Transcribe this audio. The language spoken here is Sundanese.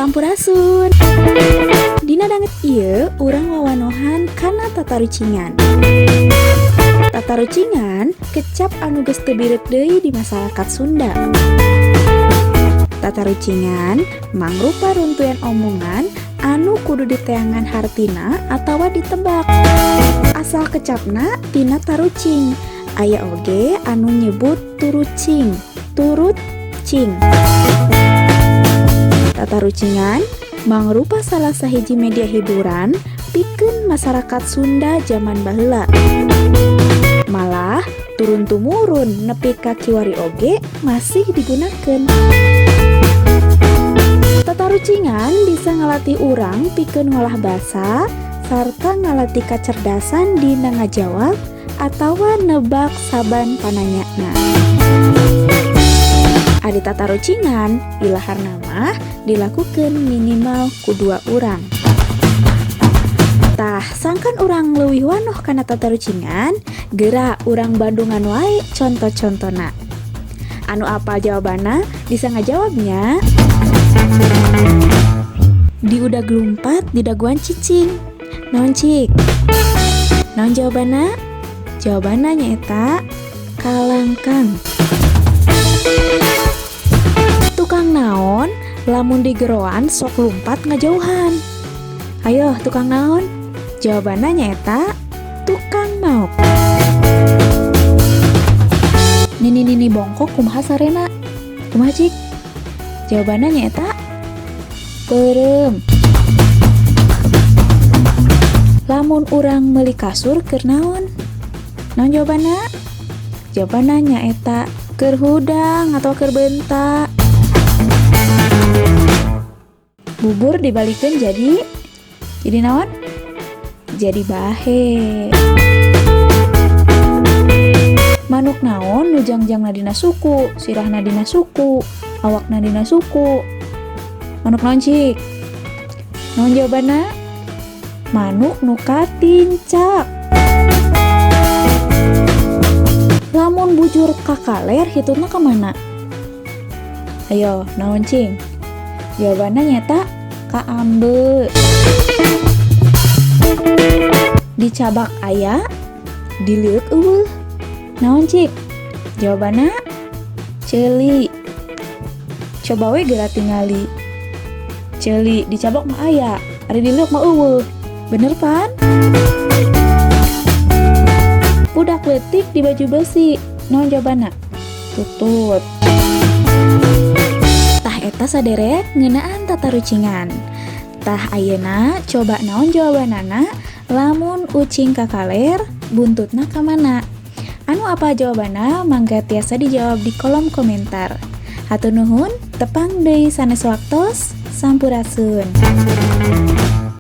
Sampurasun. Dina danget ieu urang wawanohan kana tatarucingan. Tatarucingan kecap anu geus teu bireuk deui di masyarakat Sunda. Tatarucingan mangrupa runtuyan omongan anu kudu diteangan hartina atawa ditebak. Asal kecapna tina tarucing. Aya oge anu nyebut turucing, turut cing. Tatarucingan mangrupa salah sahiji media hiburan pikeun masyarakat Sunda zaman baheula. Malah turun tumurun nepi ka kiwari oge masih digunakeun. Tatarucingan bisa ngalatih urang pikeun ngolah basa sarta ngalatih kacerdasan dina ngajawab atawa nebak saban pananyana. Ari tatarucingan ilaharna mah dilakukeun minimal ku dua urang. Tah, sangkan urang leuwih wanoh kana tatarucingan, geura urang bandungan wae conto-contona. Anu apal jawabanna bisa ngajawabnya. Diudag lumpat didagoan cicing. Naon cik? Naon jawabanna? Jawabanna nyaeta kalangkang. Tukang naon lamun digeroan sok lumpat ngajauhan? Ayo, tukang naon? Jawabanna nyaeta tukang maok. Nini-nini bongkok kumaha sarena? Kumaha cik? Jawabanna nyaeta peureum. Lamun urang meuli kasur keur naon? Naon jawabanna? Jawabanna nyaeta keur hudang atau keur beunta. Bubur dibalikeun jadi naon? Jadi bahe. Manuk naon nu jangjangna dina suku, sirahna dina suku, awakna dina suku. Manuk naon cik? Naon jawabanna? Manuk nu katincak. Lamun bujur ka kaler hitutna ka mana? Ayo, naon cing? Jawabanna nyaeta ka ambe. Dicabak aya, dilieuk eueuh. Naon cik? Jawabanna ceuli. Coba we geura tingali. Ceuli dicabak mah aya, ari dilieuk mah eueuh. Bener pan? Budak leutik di baju besi. Naon jawabanna? Tutut. Tah eta saderek ngeunaan tatarucingan. Tah ayeuna coba naon jawabanana lamun ucing ka kaler buntutna ka mana? Anu apa jawabanna mangga tiasa dijawab di kolom komentar. Hatur nuhun, tepang deui sanes waktos, sampurasun.